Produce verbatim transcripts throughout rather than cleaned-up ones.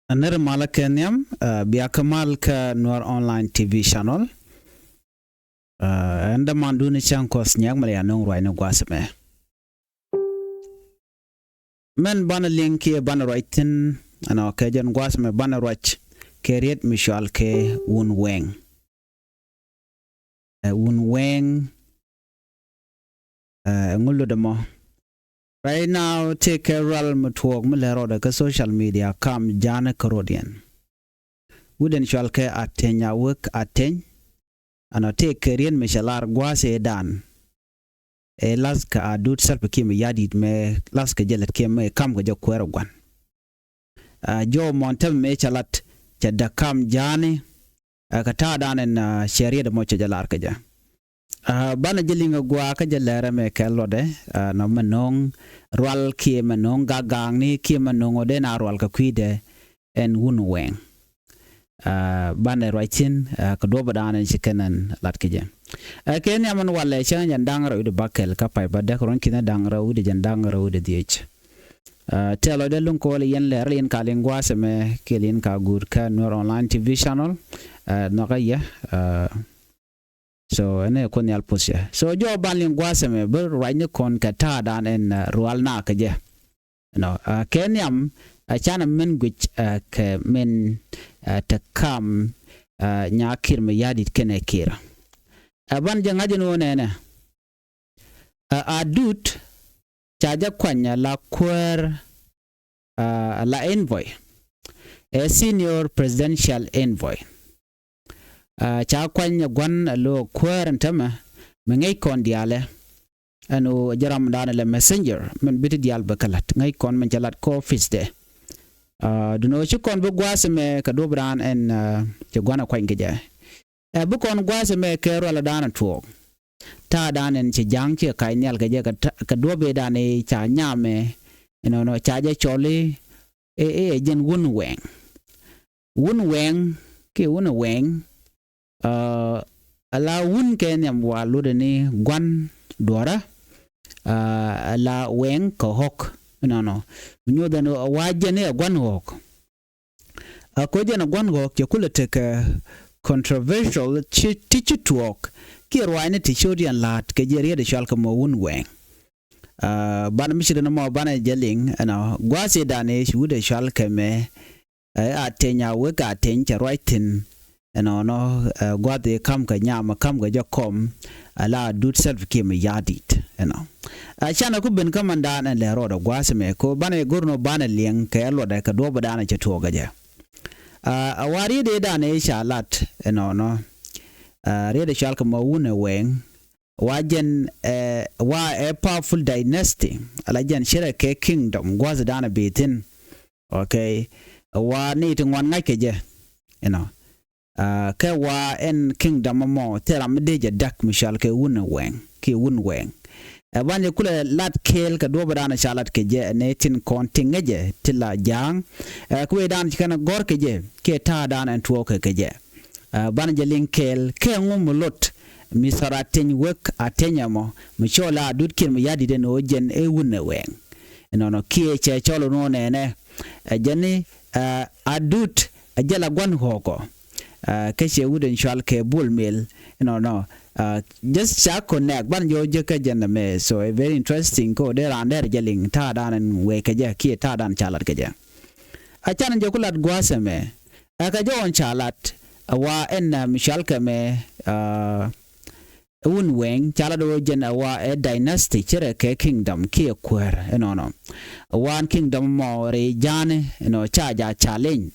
Nɛr malä kɛ nhiam, bia kä mal kä Nuer Online T V channel. Ɛn däman duni cäŋ kɔs nyɛk mɛ lɛ ya no̱o̱ŋ ruacni gua̱a̱th mɛ. Mɛn banɛ liŋ kiɛ banɛ ruac thi̱n, ɛnɔ kɛ jɛn gua̱a̱th mɛ banɛ ruac kɛ riet mi cual kɛ Wun Wɛŋ. Ɛ Wun Wɛŋ, ɛ ŋu lotdɛ mɔ. Right now tëëkɛ rual mi tuɔɔk mi lɛ rɔɔdɛ kä social media kam ja̱a̱ni kä rɔɔdiɛn. Wi̱cdɛn cual kɛ Ateny Awek Ateny. Ɛnɔ tëëkɛ riet mi cɛ lar gua̱a̱th ëëdan. Ɛ lath kɛ Adut Salva Kiir Mayardit mɛ lath kɛ jɛ lät kiɛ mɛ kam kɛ jɛ kuɛɛr ɛ gua̱n. Ɛ jɔw mɔn tɛmɛ mëë cɛ lat cɛ däk kam ja̱a̱ni. Ɛ kɛ ta̱a̱dan ɛn cɛ riet ɛmɔ cɛ jɛ lar kɛ jɛ. Ɛ banɛ jɛ liŋ ɛ gua̱a̱ kä jɛ lɛrɛ mɛ kɛ luɔtdɛ, ɛ nɔ mɛ no̱o̱ŋ rual kiɛ mɛ no̱o̱ŋ gak gaŋni kiɛ mɛ no̱o̱ŋ ɔ dee na rual kɛ kui̱dɛ ɛn Wun Wɛŋ. Ɛ banɛ ruac thi̱n, ɛ kɛ duɔ̱pdan ɛn ci kɛn ɛn lat kɛ jɛ. Ɛ kɛ nhiam ɛn walɛ cäŋ jɛn da̱ŋ rɛw wi̱cdɛ bäkɛl kä pay bädäk run ki̱n da̱ŋ rɛw wi̱cdɛ jɛn da̱ŋ rɛw wi̱cdɛ dhiec. Ɛ tɛl ɔ dee luŋ kɔɔl yɛn lɛr liŋ ka liŋ gua̱a̱th ɛmɛ kiɛ liŋ ka guut kä Nuer Online T V channel. Ɛ nhɔkä yɛ, ɛ so ɛn ɛ kuoth nhial puth cɛ. So jɔw ban liŋ gua̱a̱th ɛmɛ bi ruacni kɔn kɛ ta̱a̱dan ɛn rual na kɛ jɛ. Ɛnɔ kɛ nhiam ɛ canɛ min guic ɛ kɛ min ɛ te kam ɛ Nyakiir Mayardit kɛnɛ Kiir. Ɛ ban jɛ ŋa̱c ɛn ɣöö nɛnɛ ɛ Adut ca jɛ kuany ɛ la kuäär ɛ la envoy, ɛ senior presidential envoy. Ɛ ca kuany ɛ gua̱n ɛ lo̱o̱ kuäär ɛn tämɛ mi ŋäc kɔn diaalɛ. Ɛn ɣöö jɛ ramdan ɛ lɛ messenger min bi ti diaal bɛ kɛ la̱t ŋäc kɔn min cɛ la̱t kä office dɛ. Ɛ duundɛ ɣöö ci kɔn bi gua̱a̱th ɛmɛ kɛ duɔ̱pdan ɛn ɛ ci gua̱n ɛ kuany kɛ jɛ. Ɛ bi kɔn gua̱a̱th ɛmɛ kɛ rualdan ɛ tuɔɔk. Ta̱a̱dan ɛn ci ja̱a̱ŋ ci kac nhial kɛ jɛ kɛ duɔ̱p ëëdan ëë ca nyamɛ. Ɛnɔnɔ ca jɛ cɔl i̱ ɛ jɛn Wun Wɛŋ. Wun Wɛŋ kiɛ Wun Wɛŋ. Ɛ la wun kɛ nhiam wa lotdɛ ni gua̱n duɔ̱rä. Ɛ la wɛŋ kɛ ɣɔ̱k. Ɛnɔnɔ mi nyuɔth ɛn ɣöö wa jɛn i̱ ɛ gua̱n ɣɔ̱k. A koc ɛn a gua̱n ɣɔ̱k cɛ kulɛ tekɛ controversial ti ci tuɔɔk kiɛ ruaacni ti ci ɣöö diɛn la̱a̱t kɛ jɛ riet ɛ cual kɛ mɔ Wun Wɛŋ. Banɛ mi ci rin ɛmɔ banɛ jɛ liŋ ɛnɔ gua̱a̱th ëëdan ëë ci wi̱cdɛ cual kɛ mɛ. Ɛ Ateny Awek Ateny cɛ ruac thi̱n. Ɛnɔnɔ ɛ gua̱a̱th ëë ka̱m kɛ nyam ɛ ka̱m kɛ jɛ kɔm. Ɛ la Adut Salva Kiir Mayardit ɛnɔ. Ɛ canɛ ku ben kä mandan ɛn lɛ rɔɔdɛ gua̱a̱th ɛmɛ ko banɛ go̱r nɔ banɛ liɛŋ kɛ luɔtdɛ kɛ duɔ̱pdan ɛ cɛ tuɔɔk kɛ jɛ. Ɛ wa riet ëëdan ëë ca lat ɛnɔnɔ. Ɛ riet ɛ cual kɛ mɔ Wun ɛ Wɛŋ. Wa jɛn ɛ wa ɛ powerful dynasty. Ala jɛn cirɛ kɛ kingdom gua̱a̱thdan ɛ bi thi̱n. Okay. Wa ni ti ŋuan ŋa̱c kɛ jɛ. Ɛnɔ. Kɛ wa ɛn kingdom ɛmɔ thil ram mi dee jɛ däk mi cɔal kɛ Wun Wɛŋ kiɛ Wun Wɛŋ. Ɛ ban jɛ kulɛ lat kɛɛl kɛ duɔ̱pdan ca lat kɛ jɛ ɛ nɛ tin kɔn ti ŋäcɛ ti la ja̱a̱ŋ. Ɛ kɛ wecdan ci kɛn gɔ̱r kɛ jɛ kiɛ ta̱a̱dan ɛn tuɔɔkɛ kɛ jɛ. Ɛ ban jɛ liŋ kɛɛl kɛ ŋu mi lot mi thɔr Ateny Wek Ateny ɛmɔ mi cɔl a Adut Kiir Mayardit ɛn ɣöö jɛn ɛ Wun Wɛŋ. Ɛnɔnɔ kiɛ cɛ cɔl ɛn ɣöö nɛnɛ ɛ jɛn i̱ ɛ Adut ɛ jɛ la gua̱n ɣɔ̱kɔ. Ɛ kä cɛ wi̱cdɛn cual kɛ Bol Mel ɛnɔnɔ. Ɛ just ca connect ban jɔw jɛ kä jɛn ɛmɛ so ɛ very interesting kä ɣöö dee raan dɛr jɛ liŋ ta̱a̱dan ɛn wee kɛ jɛ kiɛ ta̱a̱dan ca lat kɛ jɛ. A canɛ jɛ ku lat gua̱a̱th ɛmɛ ɛ kɛ jɔw ɛn ca lat ɛ wa ɛn mi cual kɛ mɛ ɛ Wun Wɛŋ ca lat ɣöö jɛn ɛ wa ɛ dynasty cirɛ kɛ kingdom kiɛ kuäär ɛnɔnɔ. Ɛ wa ɛn kingdom mɔ rɛy ja̱a̱ni ɛnɔ ca ja̱ challenge.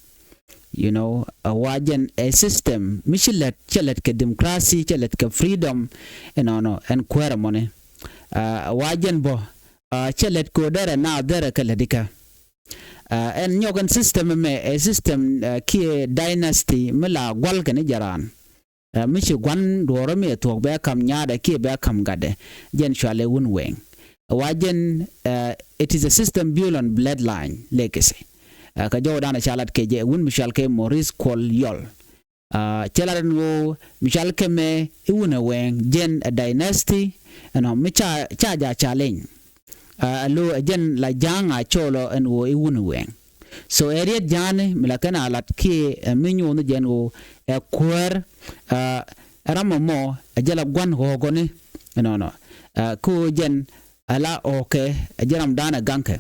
You know ɛ wa jɛn ɛ system mi ci lät cɛ lät kɛ democracy cɛ lät kɛ freedom. Ɛnɔnɔ ɛn kuäär ɛmɔni ɛ wa jɛn bä cɛ lät kɛ ɣöö derɛ naath derɛ kɛ lät ikä. Ɛn nyɔk ɛn system ɛmɛ ɛ system kiɛ dynasty mi la gua̱l kɛn i̱ jɛ raan. Ɛ mi ci gua̱n duɔ̱ɔ̱rä mi ɛ thuɔ̱k bɛ ka̱m nyaatdɛ kiɛ bɛ ka̱m gatdɛ. Jɛn cualɛ Wun Wɛŋ. Wa jɛn ɛ it is a system built on bloodline legacy. Ɛ kɛ jɔwdan ɛ ca lat kɛ jɛ wun mi cual kɛ Maurice Kuol Yol. Ɛ cɛ lat ɛn ɣöö mi cual kɛ mɛ i̱ Wun ɛ Wɛŋ jɛn ɛ dynasty ɛnɔ mi ca ca ja̱ challenge. Ɛ lo ɛ jɛn la ja̱a̱ŋ a cɔɔlɔ ɛn ɣöö i̱ Wun ɛ Wɛŋ. So ɛ riet ja̱a̱ni mi la kɛn a lat kiɛ ɛ mi nyuuth ni jɛn ɣöö ɛ kuäär, ɛ ram ɛmɔ ɛ jɛ la gua̱n ɣɔ̱ɔ̱gɔni. Ɛnɔnɔ ɛ kä ɣöö jɛn ɛ la ɣɔ̱ɔ̱kɛ ɛ jɛ ram da̱a̱n ɛ gaŋkɛ.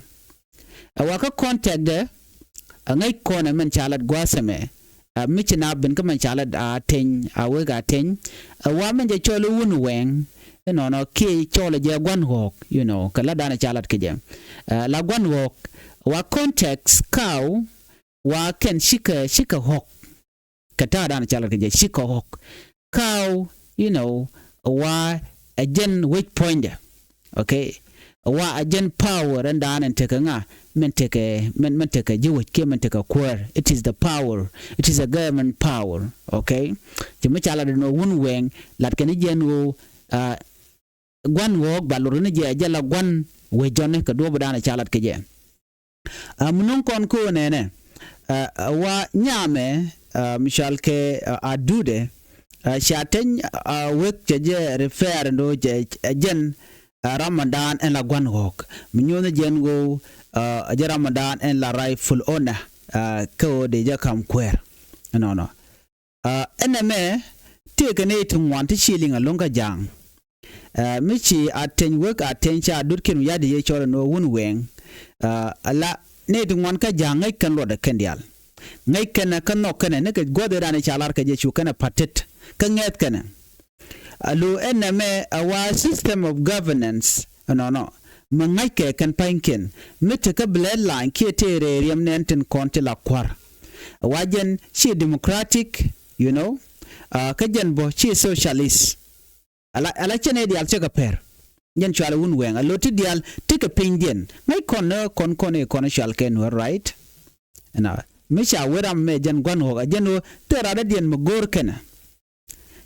Ɛ wakä contact dɛ ɛ ŋäc kɔn ɛ mɛn ca lat gua̱a̱th ɛmɛ. Ɛ mi ci na ben kä mɛn ca lat a teny a wek a teny. Ɛ wa mɛn jɛ cɔl i̱ wun wɛŋ inɔnɔ kiɛ cɔl ɛ jɛ gua̱n ɣɔ̱ɔ̱k, you know, kɛ lat da̱a̱n ɛ ca lat kɛ jɛ. Ɛ la gua̱n ɣɔ̱ɔ̱k wa context kaw wa kɛn cikɛ cikɛ ɣɔ̱k. Kɛ ta̱a̱ da̱a̱n ɛ ca lat kɛ jɛ cikɛ ɣɔ̱k. Kaw, you know, wa ɛ jɛn wec puɔ̱nydɛ. Okay. Wa a jɛn power ɛn daan ɛn tekɛ ŋa, min tekɛ min min tekɛ ji̱ wec kiɛ min tekɛ kuäär. It is the power. It is a government power. Okay. Ci mi ca lat ɛn ɣöö wun wɛŋ lat kɛn i̱ jɛn ɣöö, ah, gua̱n ɣɔ̱ɔ̱k ba lor ni jɛ a jɛ la gua̱n wec jɔni kɛ duɔ̱ɔ̱p daan ɛ ca lat kɛ jɛ. Ah, mi nuŋ kɔn kä ɣöö nɛnɛ, ah, wa nyamɛ, ah, mi cɔal kɛ, ah, Adut ɛ, ah, ca teny, ah, wek cɛ jɛ refer ɛn ɣöö jɛ, ah, jɛn, ah, ram ɛn daan ɛn la gua̱n ɣɔ̱ɔ̱k. Mi nyuuth ni jɛn ɣöö, ah, jɛ ram ɛn daan ɛn la rightful owner, ah, kä ɣöö dee jɛ ka̱m kuäär. Ɛnɔnɔ. Ah, ɛn ɛmɛ tëëkɛ nɛy ti ŋuan ti ci liŋ ɛlɔ̱ŋ kä ja̱a̱ŋ. Ah, mi ci a teny wek a teny ca Adut Kiir Mayardit yee cɔl ɛn ɣöö wun wɛŋ. Ah, ala nɛy ti ŋuan kä ja̱a̱ŋ ŋäc kɛn luɔtdɛ kɛn diaal. Ŋäc kɛn kä nhɔk kɛn nikɛ gua̱th ëëdan ca lar kɛ jɛ cu kɛn ɛ pa̱t tet kä ŋɛ̈th kɛn. Alo ɛn ɛmɛ ɛ wa system of governance ɛnɔnɔ mi ŋa̱ckɛ kɛn pa̱nykiɛn mi te kä bloodline kiɛ tëë rɛy riɛm nɛn tin kɔn ti la kua̱r. Ɛ wa jɛn ci democratic, you know, ah, kä jɛn bɔ ci socialist. Ala, ala cɛn ɛ diaal cɛ kɛ pɛr. Jɛn cual wun wɛŋ alo ti diaal ti kɛ pinydiɛn ŋäc kɔn ni kɔn kɔn i̱ kɔn cual kɛ nuɔ̱r, right? Ɛnɔ mi ca wee ram mɛ jɛn gua̱n ɣɔ̱k a jɛn ɣöö thil radädiɛn mi go̱o̱r kɛnɛ.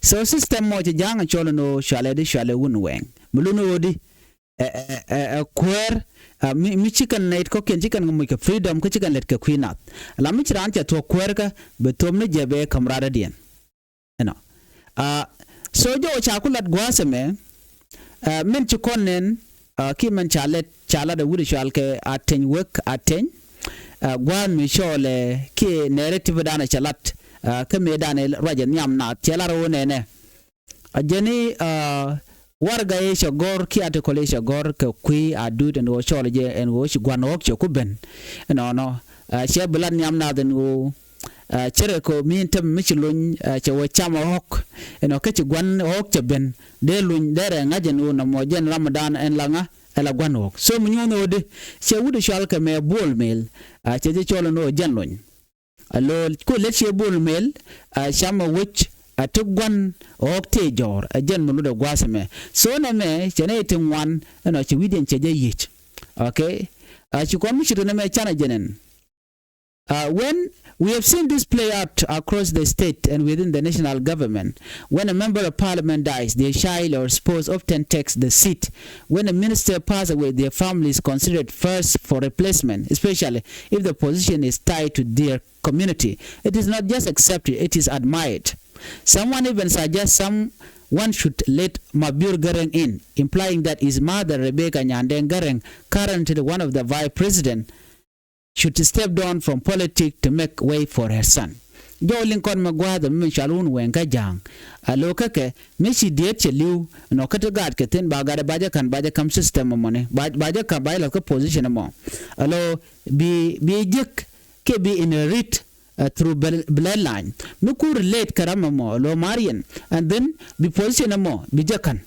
So system mɔ ci ja̱a̱ŋ a cɔl ɛn ɣöö cualɛ di cualɛ wun wɛŋ mi lun ɣöö di ɛ, ɛ, ɛ, ɛ kuäär, ah, mi, mi ci kɛn nɛy kɔ̱kiɛn ci kɛn kɛ muc kɛ freedom kä ci kɛn lɛt kɛ kui̱ nath. Ala mi ci raan cɛ thuɔ̱k kuäär kä bɛ thom ni jɛ bɛ käm radädiɛn. Ɛnɔ. Ah, so jɔwä ca ku lat gua̱a̱th ɛmɛ, ah, min ci kɔn nɛn, ah, ki min ca lɛt ca lat ɛ wut cual kɛ a teny wek a teny. Ah, gua̱a̱th mi cɔɔlɛ kiɛ nɛrɛ ti bi danɛ cɛ lat, ah, kä mëë danɛ ruacɛ nhiam naath cɛ lat ɛ wä nɛnɛ. A jɛn i̱, ah, warɛga yɛ cɛ gɔ̱r kiɛ article yɛ cɛ gɔ̱r kɛ kui̱ Adut ɛn ɣöö cɔɔl jɛ ɛn ɣöö ci gua̱n ɣɔ̱k cɛ ku ben. Ɛnɔnɔ, ah, cɛ bi lat nhiam naath ɛn ɣöö, ah, cɛ rɛ kɛ mi in tɛm mi ci lony, ah, cɛ wä cam ɣɔ̱k. Ɛnɔ kä ci gua̱n ɣɔ̱k cɛ ben dee lony dee rɛ ŋa̱c ɛn ɣöö nɔmɔ jɛn ram dan ɛn la ŋa ɛ la gua̱n ɣɔ̱k. So mi nyuɔ̱n ɣöö di cɛ wut cual kɛ mɛ Bol Mel, ah, cɛ jɛ cɔɔl ɛn ɣöö jɛn lony. A lo̱o̱l ku lät ciɛ Bol Mel, a cam a wec a ti gua̱n ɣɔ̱k tëë jɔ̱ɔ̱r a jɛn mi lutdɛ gua̱a̱th ɛmɛ. So nɛmɛ cɛ nɛy ti ŋuan ɛnɔ ci wi̱cdiɛn cɛ jɛ yic. Okay. A ci kɔn mi ci ri nɛmɛ canɛ jɛn ɛn. Uh, when we have seen this play out across the state and within the national government, when a member of parliament dies, their child or spouse often takes the seat. When a minister passes away, their family is considered first for replacement, especially if the position is tied to their community. It is not just accepted, it is admired. Someone even suggests someone should let Mabior Garang in, implying that his mother, Rebecca Nyandeng Garang, currently one of the vice president, should step down from politics to make way for her son. Jɔw liŋ kɔn mɛ gua̱a̱th mi cual wun wɛŋ kä ja̱a̱ŋ. A lo̱ kä kɛ mi ci diet cɛ li̱w nɔ kä ti gaat kɛ thi̱n ba gat ba jɛ ka̱n ba jɛ ka̱m system mɔni ba jɛ ka̱n ba jɛ lath kä position mɔ. A lo̱ bi bi jek kɛ bi inherit, uh, through bloodline mi ku relate kɛ ram mɔ a lo̱ marian and then bi position mɔ bi jɛ ka̱n.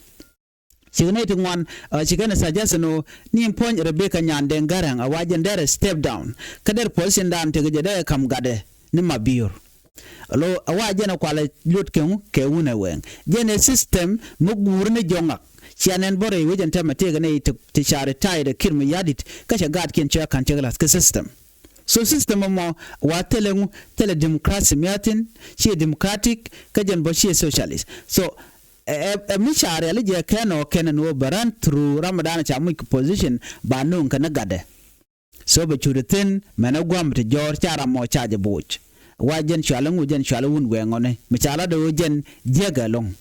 Cikɛ nɛy ti ŋuan, uh, cikɛ ni suggestion ɔ ni puɔ̱ny Rebecca Nyandeng Garang a wa jɛn derɛ step down. Kä derɛ position dan tekɛ jɛ derɛ kam gatdɛ ni Mabior. Lo a wa jɛn a kualɛ luot kɛ ŋu kɛ wun ɛ wɛŋ. Jɛn ɛ system mi guur ni jɔŋak. Cia nɛn bɔrɛ wecɛn tɛmɛ tekɛ nɛy ti cari tay dɛ Kiir Mayardit kä cɛ gaatkiɛn cɛ kan cɛ lath kɛ system. So system ɛmɔ wa thilɛ ŋu, thilɛ democracy miathin, ciɛ democratic, kä jɛn bɔ ciɛ socialist. So ɛ, ɛ, ɛ mi ca riali jɛ kɛn ɔ kɛn ɛn wä bɛ run through ram dan ca muc kɛ position ba nuŋ kɛn gatdɛ. So bɛ cut thi̱n mɛn ɛ guam ti jɔr ca ram mɔ ca jɛ boc. Wa jɛn cuali ŋu jɛn cuali wun wɛŋɔni mi ca la dee wä jɛn jiäk ɛlɔŋ.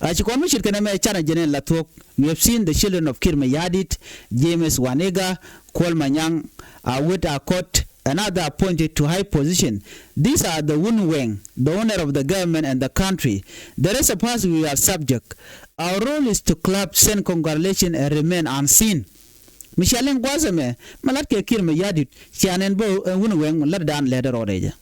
A ci kɔn mi cit kɛn ɛmɛ canɛ jɛn in la thuɔ̱k. We have seen the children of Kiir Mayardit, James Waniga, Kuol Manyang, a wit a kɔt, another appointed to high position. These are the Wun Weng, the owner of the government and the country. The rest of us, we are subject. Our role is to clap, send congratulations and remain unseen. Mi cia liŋ gua̱a̱th ɛmɛ, mi lat kɛ Kiir Mayardit, cia nɛn bä, eh, Wun Weng, lat dan lɛt rɔɔdɛ jɛ.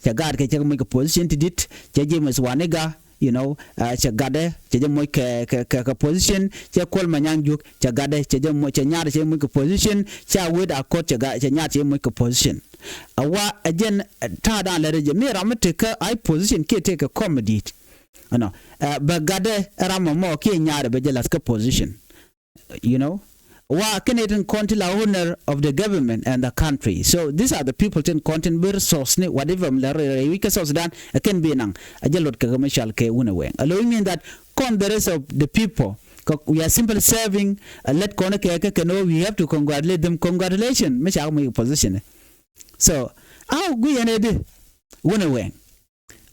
Cɛ gaat kɛ cɛ moc kɛ position ti dit, cɛ James Waniga, you know, uh, cɛ gatdɛ, cɛ jɛ moc kɛ, kɛ, kɛ, kɛ position, cɛ Kuol Manyang Juuk, cɛ gatdɛ, cɛ jɛ moc, cɛ nyaat cɛ moc kɛ position, cɛ Awet Akot, cɛ gat, cɛ nyaat cɛ moc kɛ position. A wa, a jɛn, eh, ta̱a̱ dan lɛt jɛ, mi ram mi te kä high position kiɛ te kɛ kɔm mi di̱i̱t. Ɛnɔ, eh, bɛ gatdɛ ram mɔ mɔ kiɛ nyaat bɛ jɛ lath kä position. You know, wa kɛn itin kɔn ti la owner of the government and the country. So these are the people tin kɔn tin bi resource ni whatever mi la rɛy wi̱c kä South Sudan, ɛ kɛn bi naŋ, a jɛ lot kɛ kɛ mi cɔal kɛ Wun Weng. A lo mean that kɔn the rest of the people, kɛ, we are simply serving, a let kɔn kɛ kɛ kɛ no, we have to congratulate them. Congratulations, mi ca kɛ mi position. So, a gui yɛn ɛ di, Wun Weng.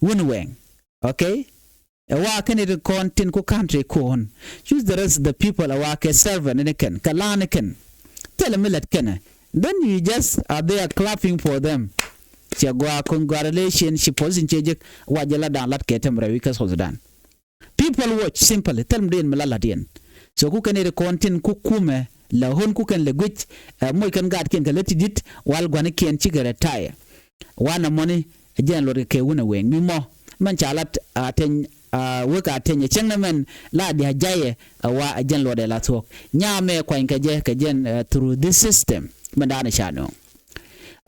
Wun Weng. Okay? Ɛ wa kɛn itin kɔn tin ku country kɔn. Choose the rest of the people, ɛ wa kɛ servant ni kɛn, kɛ la ni kɛn. Thilɛ mi lät kɛn. Then you just are there clapping for them. Cɛ gua congratulations, ci position cɛ jek, wa jɛ la dan lat kɛ tɛm rɛy wi̱c kä South Sudan. People watch simply, thil mi dee mi la lat yɛn. So ku kɛn itin kɔn tin ku kumɛ la hon ku kɛn lɛ guic, eh, moc kɛn gaatkiɛn kɛ lät ti dit, wal gua̱nikiɛn cikɛ retire. Wanɛ mɔni, ɛ jɛn luɔt kɛ Wun Weng. Mi mɔ, mɛn ca lat a teny, a wek a teny, ɛ cieŋ nɛ mɛn la dia̱ jayɛ, ɛ wa ɛ jɛn luɔt ɛ la thuɔ̱k. Nyamɛ kuany kɛ jɛ, kɛ jɛn, eh, through this system. Mɛn da̱a̱n ca nööŋ.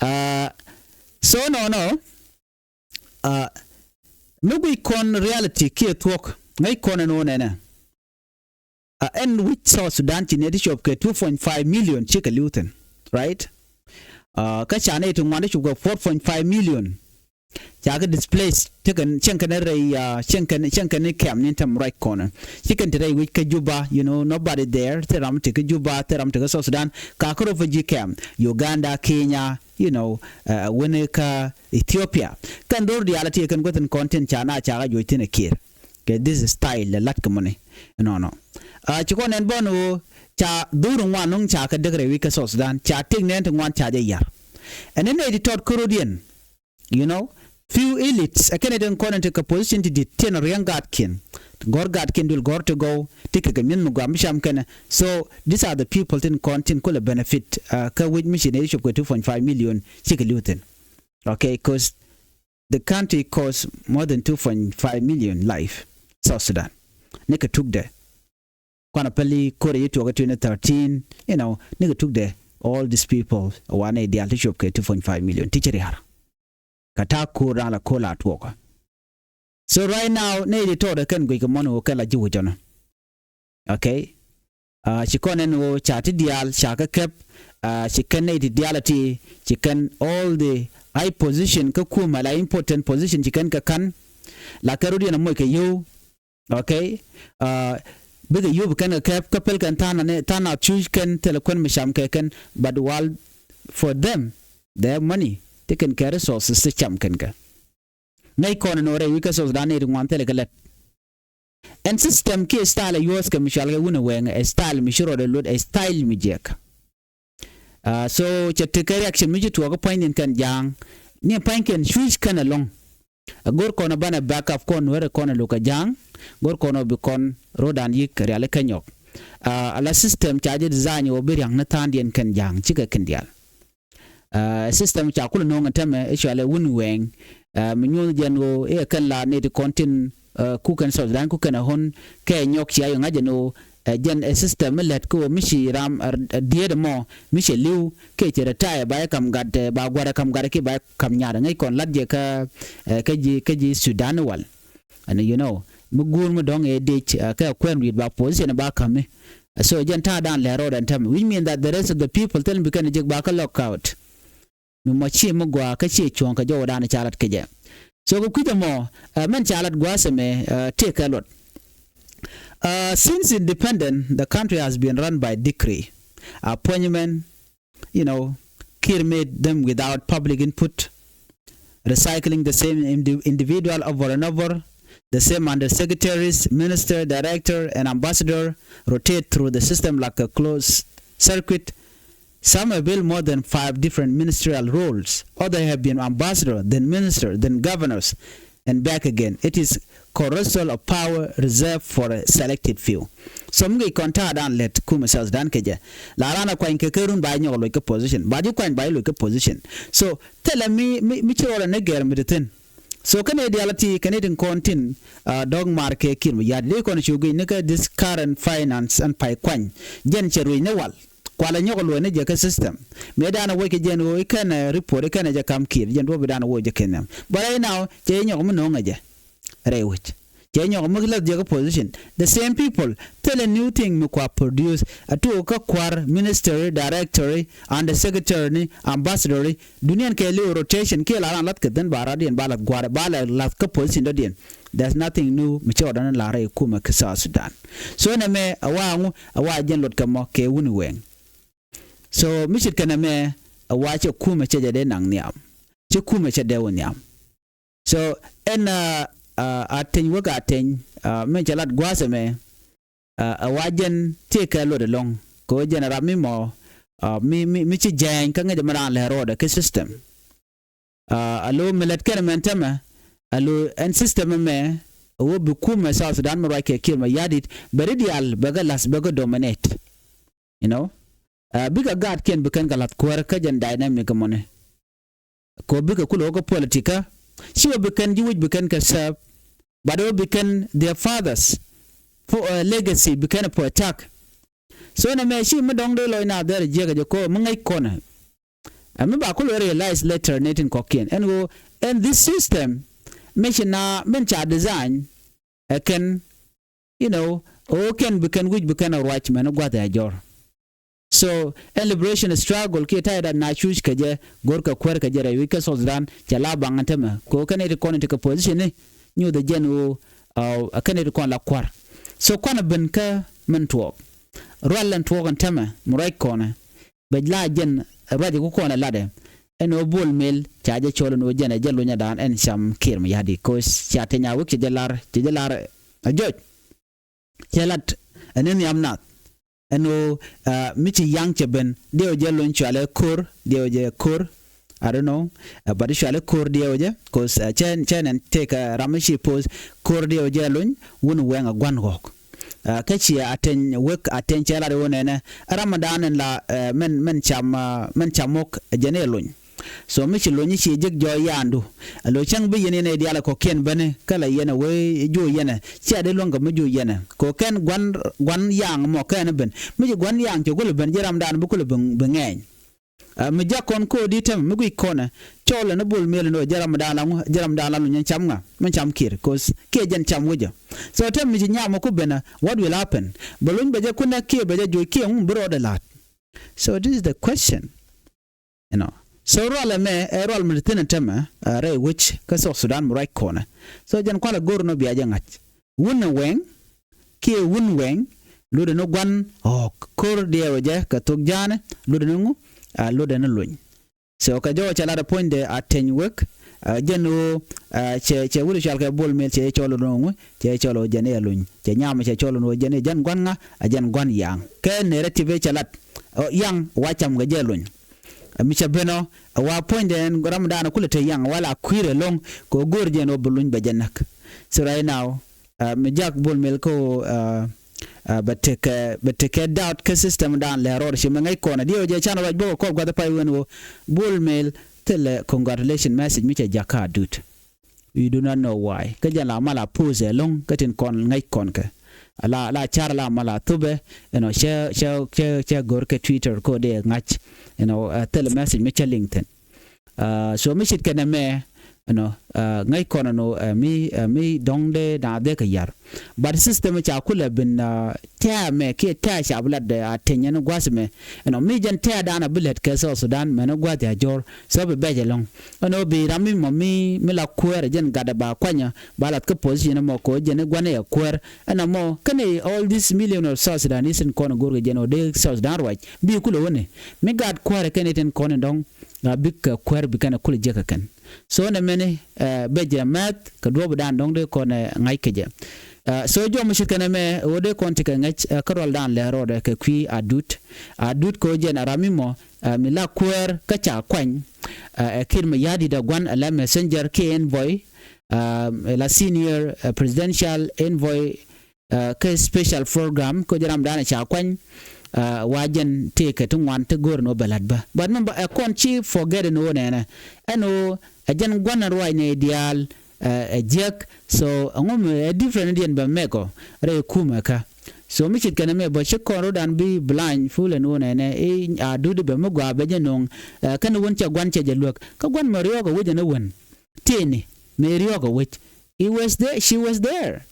Ah, so nɔnɔ, ah, mi guic kɔn reality kiɛ thuɔ̱k, ŋäc kɔn ɛn ɣöö nɛnɛ. A ɛn wi̱c South Sudan ci nɛy ti cop kɛ two point five million cikɛ li̱w thi̱n, right? Ah, kä ca nɛy ti ŋuan ti cop kɛ four point five million. Ca kɛ displace, ti kɛn, cieŋ kɛn rɛy, ah, cieŋ kɛn, cieŋ kɛn kɛm ni tɛm ruac kɔnɛ. Ci kɛn ti rɛy wi̱c kä Juba, you know, nobody there, thil ram ti kä Juba, thil ram ti kä South Sudan, ka kä refugee camp, Uganda, Kenya, you know, ah, wini kä Ethiopia. Kɛn dhor diaal a ti kɛn guäthin kɔn tin ca na ca kɛ juɔc thi̱n ɛ Kiir. Kɛ this style lɛ lat kɛ mɔni. Nɔnɔ. Ah, ci kɔn ɛn bɔn ɣöö ca dhur ŋuan nuŋ ca kɛ däk rɛy wi̱c kä South Sudan, ca tëk nɛn ti ŋuan ca jɛ yar. Ɛn ni nɛy ti tɔt kärodiɛn, you know, few elites, ɛ kɛn ɛ den kɔn ɛn ti kɛ position ti di̱t, tin riɛŋ gaatkiɛn, gɔ̱r gaatkiɛn duël gɔ̱r ti gɔw, ti kɛ kɛ mi̱eth mi guam bi cam kɛnɛ. So these are the people tin kɔn tin kulɛ benefit, ah, kä wi̱c mi ci nɛy ti cop kɛ two point five million cikɛ li̱w thi̱n. Okay, 'cause the country cost more than two point five million life, South Sudan. Ni kɛ tukdɛ. Kuanɛ päli ko̱rɛ yi tuɔkä twenty thirteen, you know, ni kɛ tukdɛ, all these people, wanɛ diaal ti cop kɛ two point five million ti ci ria̱r. Kɛ ta̱a̱ ko̱r da̱a̱n la ko̱r la tuɔkä. So right now, ni di tɔɔdɛ kɛn guic kɛ mɔni wä kɛn la ji̱ wä jɔnä. Okay? Ah, ci kɔn ɛn ɣöö ca ti diaal, ca kä kɛp, ah, ci kɛn nɛy ti diaal a ti, ci kɛn all the high position kä kumɛ la important position ci kɛn kɛ ka̱n, la kɛ rot yɛn a moc kɛ yio̱w. Okay? Ah, bikɛ yio̱w bi kɛn kɛ kɛp, kä pɛl kɛn tha̱a̱n a ni, tha̱a̱n a cuc kɛn thilɛ kuän mi cam kɛ kɛn, but while for them, they have money, ti kɛn kɛ resources ti cam kɛn kɛ. Ŋäc kɔn ɛn ɣöö rɛy wi̱c kä South Sudan nɛy ti ŋuan thilɛ kɛ lät. Ɛn system kiɛ style ɛ yuɔ̱ɔ̱th kɛ mi cɔal kɛ Wun Weng, ɛ style mi ci rɔɔdɛ luɔt, ɛ style mi jiɛk. Ah, so cɛ tekɛ reaction mi ci tuɔɔk kä pua̱nydiɛn kɛn ja̱a̱ŋ, ni pua̱nykiɛn cuc kɛn ɛlɔ̱ŋ. Ɛ go̱r kɔn ɛ banɛ backup kɔn, wärɛ kɔn ɛ luk ɛ ja̱a̱ŋ, go̱r kɔn ɛ bi kɔn ro̱dan yi̱k riali kä nyɔk. Ah, ala system ca jɛ design ɛ wä bi ria̱ŋ ni tha̱a̱ŋdiɛn kɛn ja̱a̱ŋ, cikɛ kɛn diaal. Ah, system ca kulɛ no̱o̱ŋ ɛn tämɛ i̱ cɔalɛ Wun Weng. Ah, mi nyuɔ̱th jɛn ɣöö i̱ ɛ kɛn la nɛy ti kɔn tin, ah, kukɛn South Sudan kukɛn ɛ ɣɔ̱n kɛ nyɔk cia yɛ ŋa̱c ɛn ɣöö, eh, jɛn ɛ system mi lät kä ɣöö mi ci ram, eh, diet ɛmɔ mi cɛ li̱w kɛ cɛ retire ba yɛ kam gat, eh, ba gua̱rɛ kam gat kiɛ ba yɛ kam nyaat ɛ ŋäc kɔn la̱t jɛ kä, eh, kä ji̱, kä ji̱ Sudan wal. And you know, mi guur mi dɔ̱ŋ ëë dec, ah, kɛ kuɛn wi̱i̱t ba position ba ka̱mi. So jɛn ta̱a̱ da̱a̱n lɛ ro̱o̱d ɛn tɛm, which mean that the rest of the people thil mi bi kɛn jek ba kä lockout. Mi mɔ ci mi gɔaa kä ci cuɔ̱ŋ kɛ jɔwdan ca lat kɛ jɛ. So kɛ kui̱c ɛmɔ, ah, mɛn ca lat gua̱a̱th ɛmɛ, ah, tëëkɛ luɔt. Ah, since independent, the country has been run by decree, appointment, you know, Kiir made them without public input, recycling the same indi-, individual over and over, the same undersecretaries, minister, director, and ambassador rotate through the system like a closed circuit. Some have held more than five different ministerial roles. Others have been ambassador, then minister, then governors, and back again. It is colossal of power reserved for a selected few. So mi kɔn ta̱a̱ dan lät kumɛ South Sudan kɛ jɛ. La ran a kuany kɛ kɛ run ba nyɔk loc kɛ position. Ba ji̱ kuany ba loc kɛ position. So thilɛ mi mi mi ci rɔɔdɛ ni gɛr mi ti thin. So kɛn idiality kɛn itin kɔn tin, uh, dɔ̱ŋ mar kɛ Kiir Mayardit. Dee kɔn ci guic ni kɛ this current finance and pay kuany. Jɛn cɛ ruic ni wal. Kualɛ nyɔk luɔ̱c ni jɛ kä system. Mëë dan a wec kɛ jɛn ɣöö ikɛn, uh, report ikɛn ɛ jɛ kam Kiir jɛn duɔ̱p idan a wec jɛ kɛn nhiam. But right now cɛ inyɔk mi no̱o̱ŋ ɛ jɛ rɛy wec. Cɛ nyɔk mi leth jɛ kä position. The same people. Thilɛ new thing mi kua produce. A tuɔk kä kua̱r, ministry, directory, under secretary ni, ambassador ni. Duniɛn kɛ liw rotation kiɛ la ran lath kɛ dhin ba radiɛn ba lath gua̱rɛ ba la lath kä position dɔ̱diɛn. There's nothing new mi cɛ ɔdɔn la rɛy kumɛ kä South Sudan. So nɛ mɛ a wa ŋu a wa jɛn luɔt kɛ mɔ kɛ wuni wɛŋ. So mi cit kɛn ɛmɛ a wa cɛ kumɛ cɛ jɛ dee naŋ nhiam. Cɛ kumɛ cɛ dee wä nhiam. So ɛn a, a, a teny wäk a teny, a, mɛ cɛ lat gua̱a̱th ɛmɛ, a, a wa jɛn tëëkɛ luɔt ɛlɔ̱ŋ kɛ ɣöö jɛn a rap mi mɔ, a, mi, mi, mi ci jɛɛny kä ŋäcɛ mi raan lɛ ro̱o̱dɛ kɛ system. A, a lo mi lät kɛn mɛn tämɛ a lo ɛn system ɛmɛ a wä bi kumɛ South Sudan mi ruac kɛ Kiir Mayardit bɛ ri diaal bɛ kɛ la̱th bɛ kɛ dominate. You know, a, bikɛ gaatkiɛn bi kɛn kɛ la̱th kuäär kä jɛn dynamic mɔni. Kɛ ɣöö bikɛ kulɛ wä kä politika. Ci wä bi kɛn ji̱ wi̱c bi kɛn kɛ serve. But wä bi kɛn their fathers po, uh, legacy bi kɛn protect. So nɛ mɛ ci mi dɔ̱ŋ dee lɔc na dhɛr jiɛkɛ jɛ kɔ mi ŋäc kɔnɛ. Ɛ mi ba kulɛ realize later ni tin kɔ̱kiɛn ɛn ɣöö ɛn this system mi ci na min ca design ɛ kɛn, you know, ɣöö kɛn bi kɛn wi̱c bi kɛn a ruac mɛn gua̱th ɛ jɔr. So ɛn liberation struggle kiɛ ta̱yɛ dat na cuc kɛ jɛ go̱rkɛ kuäär kɛ jɛ rɛy wi̱c kä South Sudan cɛ la baŋ ɛn tämɛ kɛ ɣöö kɛn iti kɔn iti kɛ position ni nyuuth ɛ jɛn ɣöö, uh, kɛn iti kɔn la kua̱r. So kuanɛ ben kä min tuɔɔk rual ɛn tuɔɔk ɛn tämɛ mi ruac kɔnɛ bɛ la jɛn ruac ku kɔnɛ latdɛ. Ɛn ɣöö Bol Mel ca jɛ cɔl ɛn ɣöö jɛn ɛ jɛ lunyɛ dan ɛn cam Kiir Mayardit kɛ ɣöö ca teny a wek cɛ jɛ lar cɛ jɛ lar ɛ jɔc. Cɛ lat ɛn ni nhiam nath ɛn ɣöö, a, mi ci yaŋ cɛ ben diɛw jɛ lony cualɛ ko̱r diɛw jɛ ko̱r. I don't know, a, but cualɛ ko̱r diɛw jɛ cause, a, cɛ cɛ nɛn tëëk, a, ram mi ci poth ko̱r diɛw jɛ lony wun wɛŋ a gua̱n ɣɔ̱k. A, kä ci a teny wek a teny cɛ lat ɣöö nɛnɛ ram mi da̱a̱n ɛn la, a, mɛn mɛn cam, a, mɛn cam mɔk jɛn ɛ lony. So mi ci lony ci jek jɔɔc yandu. A lo cäŋ bi yɛn yɛn ɛ diaal ɛ kɔ̱kiɛn beni kä la yɛn ɛ wee juɔ yɛn ɛ cia dee luäŋ kɛ mi juɔ yɛn ɛ kɛ kɛn gua̱n gua̱n yaŋ mɔ kɛn ben mi ci gua̱n yaŋ cɛ kulɛ ben ji̱ ramdan bi kulɛ bi ŋɛɛny. A, mi jak kɔn ko̱o̱di tɛm mi guic kɔnɛ cɔɔl ɛn Bol Mel ɛn ɣöö ji̱ ramdan la ŋu ji̱ ramdan la luny ɛn cam ŋa min cam Kiir kos kiɛ jɛn cam wecä. So tɛm mi ci nyam ɛ ku ben ɛ what will happen? Bɛ luny bɛ jɛ kunɛ kiɛ bɛ jɛ juɔc kiɛ ŋu bi rɔɔdɛ la̱t. So this is the question. You know. So rual ɛmɛ ɛ rual mi ti thi̱n ɛ tämɛ, a, rɛy wec kä South Sudan mi ruac kɔnɛ. So jɛn kualɛ go̱r nɔ bia jɛ ŋa̱c wun ɛ wɛŋ kiɛ wun wɛŋ. Lutdɛ ni gua̱n ɣɔ̱k ko̱r diɛɛwɛ jɛ kɛ thok ja̱a̱nɛ lutdɛ ni ŋu, a, lutdɛ ni luny. So kɛ jɔwä cɛ lat ɛ puɔ̱nydɛ a teny wek, a, jɛn ɣöö, a, cɛ cɛ wut cual kɛ Bol Mel cɛ cɔl ɛ ŋu cɛ cɔl ɛ jɛn ɛ luny cɛ nyam cɛ cɔl ɛ jɛn ɛ jɛn gua̱n ŋa a jɛn gua̱n yaŋ kɛ nɛrɛ tip ɛ cɛ lat. Ɔ, yaŋ wa cam kɛ jɛ luny. Ɛ mi cɛ ben ɔ ɛ wa puɔ̱nydɛ ɛn ramdan kulɛ te yaŋ wa la kui̱r ɛlɔ̱ŋ kɛ ɣöö go̱o̱r jɛn ɣöö bi luny bɛ jɛ näk. So right now, a, mi jak Bol Mel kä ɣöö, a, a, bɛ tekɛ bɛ tekɛ doubt kä system dan lɛ rɔɔd ci mɛ ŋäc kɔn ɛ diɛw jɛ can ruac bä kɛ kɔr gua̱th ɛ pay wen ɣöö Bol Mel thilɛ congratulation message mi cɛ jak kä adut. You do not know why. Kä jɛn la mal a post ɛlɔ̱ŋ kä tin kɔn ŋäc kɔn kɛ. La la car la mal a thupɛ, you know, cɛ cɛ cɛ cɛ go̱r kɛ Twitter ko dee ŋa̱c, you know, a thil message mi cɛ liŋ thi̱n. A, so mi cit kɛn ɛmɛ, you know, a, ŋäc kɔn ɛn ɣöö, a, mi, a, mi dɔ̱ŋ dee na dhɛ kɛ yar. But system ca kulɛ bin, a, tɛ̈ɛ̈ mɛ kiɛ tɛ̈ɛ̈ ca bi lat dee a teny ɛn gua̱th mɛ. You know, mi jɛn tɛ̈ɛ̈ dan a bi lät kɛ South Sudan mɛn gua̱th a jɔr. So bi bɛc ɛlɔ̱ŋ. Ɛn ɣöö bi ram mi mɔ mi, mi la kuäär ɛ jɛn gatdɛ ba kuanyä ba lath kä position ɛmɔ kɛ ɣöö jɛn i̱ gua̱n i̱ ɛ kuäär. Ɛn ɛmɔ kɛn i̱ all this million of South Sudanese in kɔn i̱ go̱rkɛ jɛn ɣöö dee South Sudan ruac bi kulɛ wä ni mi gat kuäär ɛ kɛn i̱ tin kɔn i̱ dɔ̱ŋ. A bikɛ kuäär bi kɛn ɛ kulɛ jiäk ɛ kɛn. So nɛ mɛni, ɛ, bɛ jɛ mɛth kɛ duɔ̱ɔ̱p dan dɔ̱ŋ dee kɔn ɛ ŋa̱c kɛ jɛ. So jɔmɛ ce̱tkɛ nɛmɛ ɣöö dee kɔn tekɛ ŋäc kä ruɔldan lɛ rɔɔdɛ kɛ kui̱ Adut. Adut kɛ ɣöö jɛn a ram mi mɔ mi la kuäär kä ca kuany ɛ kir mɛ ya̱di̱t a gua̱n ɛ la messenger kiɛ envoy, la senior presidential envoy kä special program kä jɛ ram danɛ ca kuany. Wa jɛn tëëkɛ ti ŋuan ti go̱o̱r ni wä bɛ la̱t bä, but mɛn bä ɛ kɔn ci forget ni wä nɛnɛ ɛn wä ɛ jɛn gua̱n ruac ni diaal ɛ jiäk. So ɛŋu mi ɛ different ni diɛn bɛ mɛk ɔ rɛy kumɛ kä. So mi ce̱tkɛ nɛmɛ bä ci kɔn ro̱dan bi blind fool ɛn wä nɛnɛ i̱ Adut bɛ mi gɔaa bɛ jɛ no̱o̱ŋ. Kä ni wun cɛ gua̱n cɛ jɛ luäk kä gua̱n mɛ riɔ̱ɔ̱k ɛ wec ɛn wän tëëni mɛ riɔ̱ɔ̱k ɛ wec. He was there, she was there.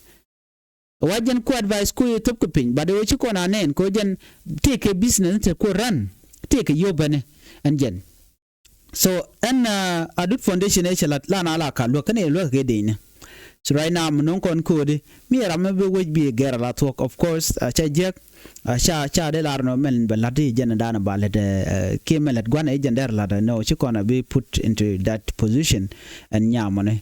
Wa jɛn ku advice ku yɛ thop kɛ piny, but ɛ wä ci kɔn a nɛn kɛ wä jɛn tëëkɛ business ni te ku run tëëkɛ yop bäni ɛn jɛn. So ɛn Adut Foundation ɛ cɛ lat la na la ka luäk kɛn ɛ luäk kɛ dee ni. So right now mi no̱ŋ kɔn ko̱o̱di mi ɛ ram mi bi wec bi gɛr a la thuɔ̱k, of course a cɛ jiäk. Ca ca dee lar nɔ mɛn bɛ lat i̱ jɛn dan ba lät kiɛ mɛ lät gua̱n i̱ jɛn dee lar nɔ ci kɔn a bi put into that position. Ɛn nyamɔni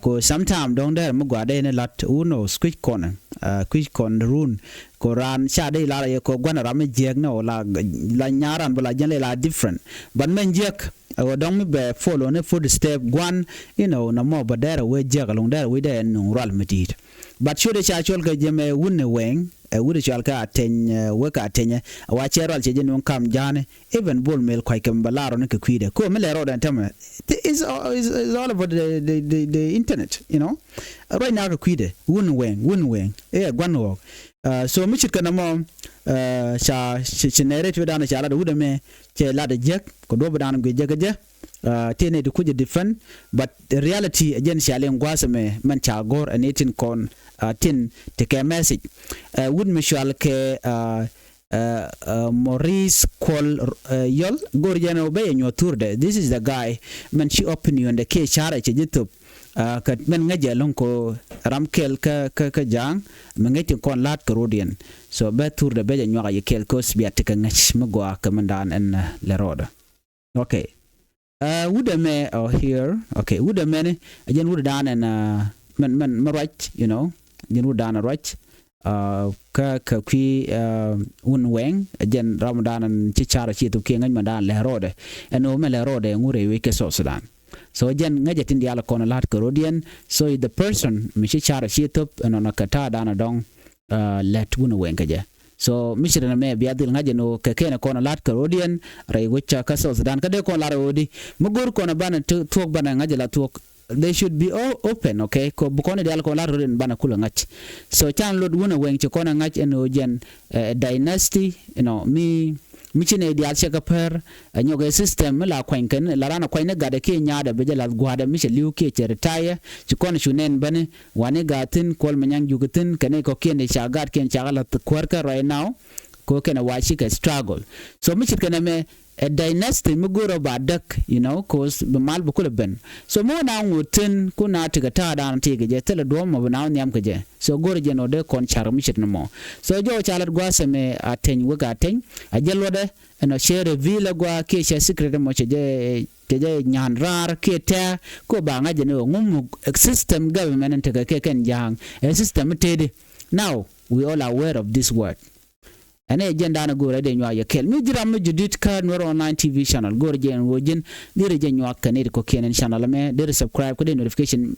ko sometime dɔ̱ŋ dee mi gua̱ dee ni lat wun ɔ kui̱c kɔn kui̱c kɔn run. Ko raan ca dee lar yɛ ko gua̱n ram mi jiɛk ni ɔ la la nyaran bɛ la jɛn lɛ la different. But mɛn jiɛk ɛ wä dɔ̱ŋ mi bɛ follow ni footstep gua̱n inɔ na mɔ bɛ dee rɛ wee jiɛk alɔŋ dee rɛ wee dee ɛn nuŋ rual mi di̱i̱t. But ciötdɛ ca cɔl kɛ jɛ mɛ wun ni wɛŋ ɛ wut cɔal kɛ Ateny ɛ wek Ateny ɛ wa cɛ rual cɛ jɛ nuŋ kam ja̱a̱ni. Even Bol Mel kua̱c kɛ mi bɛ lar rɔ ni kɛ kui̱dɛ ko mi lɛ rɔɔdɛ ɛn tämɛ. It's all about the, the, the, the internet, you know. Ruac na kɛ kui̱dɛ wun wɛŋ wun wɛŋ ɛ gua̱n ɣɔɔk. So mi ce̱tkɛ nɔmɔ ca ci nɛy rɛy tuedan ca lat wut ɛmɛ cɛ lat ɛ jiäk kɛ duɔ̱p dan guic jɛ kɛ jɛ. Tin nɛy ti kuc ɛ defend, but reality ɛ jɛn cia liŋ gua̱a̱th ɛmɛ mɛn ca go̱r ɛn i̱ tin kɔn tin ti kɛ message. Wut mi cual kɛ Maurice Kuɔl Yɔl go̱r jɛn ɛ wä bɛ yɛ nyuɔ̱th thurdɛ. This is the guy mɛn ci opinion dɛ kiɛ carɛ cɛ ji̱ thop. Kä mɛn ŋäc jɛ lo̱ŋ ko ram kɛl kä kä kä ja̱a̱ŋ mi ŋäc tin kɔn la̱t kä rodiɛn. So bɛ thurdɛ bɛ jɛ nyuak a yɛ kɛl ko̱s bia ti kɛ ŋäc mi gɔaa kɛ mɛn daan ɛn lɛ rɔɔdɛ. Okay. Wut ɛmɛ ɔ here. Okay, wut ɛmɛni ɛ jɛn wut daan ɛn mɛn mɛn mɛ ruac, you know. Jɛn wut daan ɛ ruac. Kä kä kui̱ wun wɛŋ ɛ jɛn ram daan ɛn ci car ci thop kiɛ ŋäc mɛ daan lɛ rɔɔdɛ. Ɛn ɣöö mɛ lɛ rɔɔdɛ ŋu rɛy wec kɛ South Sudan. So jɛn ŋäcɛ tin diaal kɔn la̱t kä rodiɛn. So is the person mi ci car ci thop ɛnɔnɔ kɛ ta̱a̱ daan ɛ dɔ̱ŋ lät wun wɛŋ kɛ jɛ. So mi ci rɛn ɛmɛ bia dhil ŋa̱c ɛn ɣöö kɛ kɛn kɔn la̱t kä rodiɛn rɛy wec kä South Sudan kä dee kɔn la̱r ɣöö di mi go̱o̱r kɔn banɛ thuɔ̱k banɛ ŋa̱c ɛ la thuɔ̱k. They should be all open, okay? Kɔ bi kɔn diaal kɔn la̱r rodiɛn banɛ kulɛ ŋa̱c. So can lot wun wɛŋ ci kɔn ŋa̱c ɛn ɣöö jɛn dynasty, you know, mi mi ci nɛy diaal cɛ kɛ pär. Ɛ nyɔk ɛ system mi la kuany kɛn la raan ɛ kuany ni gatdɛ kiɛ nyaadɛ bi jɛ lath gua̱a̱dɛ mi cɛ li̱w kiɛ cɛ retire. Ci kɔn cu nɛn bäni wani gat thi̱n Kuɔl Manyaŋ Juuk thi̱n kɛn i̱ kɔ̱kiɛn i̱ ca gat kiɛn ca kɛ lath kuäärkä right now. Ko kɛn ɛ wa cikɛ struggle. So mi ce̱tkɛ nɛmɛ ɛ dynasty mi go̱o̱rä ba däk, you know, cause bi mal bi kulɛ ben. So mi wä na ŋot thi̱n ku na tekɛ ta̱a̱ da̱a̱n tekɛ jɛ thilɛ duɔ̱ɔ̱m mɔ bi na wä nhiam kɛ jɛ. So go̱o̱rä jɛ nɔ dee kɔn car mi ce̱t ni mɔ. So jɔw ca lat gua̱a̱th ɛmɛ Ateny wek Ateny a jɛ luɔtdɛ ɛnɔ cɛ reveal ɛ gua̱a̱ kiɛ cɛ secret ɛmɔ cɛ jɛ cɛ jɛ nyan raar kiɛ tɛ̱̈ɛ̱̈. Ko ba ŋa̱c jɛ ni ɣöö ŋum system government in tekɛ kɛ kɛn ja̱a̱ŋ ɛ system mi tëëdi. Now we all aware of this word. Ɛn ɛ jɛn da̱a̱n ɛ go̱o̱rä dee nyuak yɛ kɛl mi ji̱ ram mi ji̱ di̱t kä Nuer Online T V channel go̱o̱rä jɛ ɛn ɣöö ji̱n deri jɛ nyuak kɛ nɛy ti kɔ̱kiɛn in channel ɛmɛ deri subscribe kä dee notification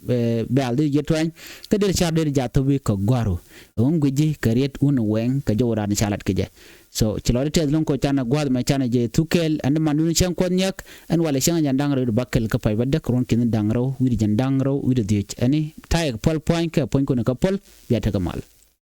bell deri jɛ tuany. Kä deri car deri jɛ a thop wi̱i̱ kɛ gua̱ru. Ɛŋu gui̱ci kɛ riet wun wɛŋ kɛ jɔw raan ca lat kɛ jɛ. So ci lɔcdä tɛth lo̱ŋ kɔ canɛ gua̱a̱th mɛ canɛ jɛ thuk kɛɛl ɛn dämandun cäŋ kuɔth nhiäk. Ɛn walɛ cäŋ jɛn da̱ŋ rɛw di ba kɛl kä pay bä däk ruɔ̱n ki̱n da̱ŋ rɛw wi̱cdɛ jɛn da̱ŋ rɛw wi̱cdɛ dhiec ɛni ta̱yɛ kɛ päl pua̱ny kɛ puɔ̱ny kun kä päl. Bia tekɛ mal.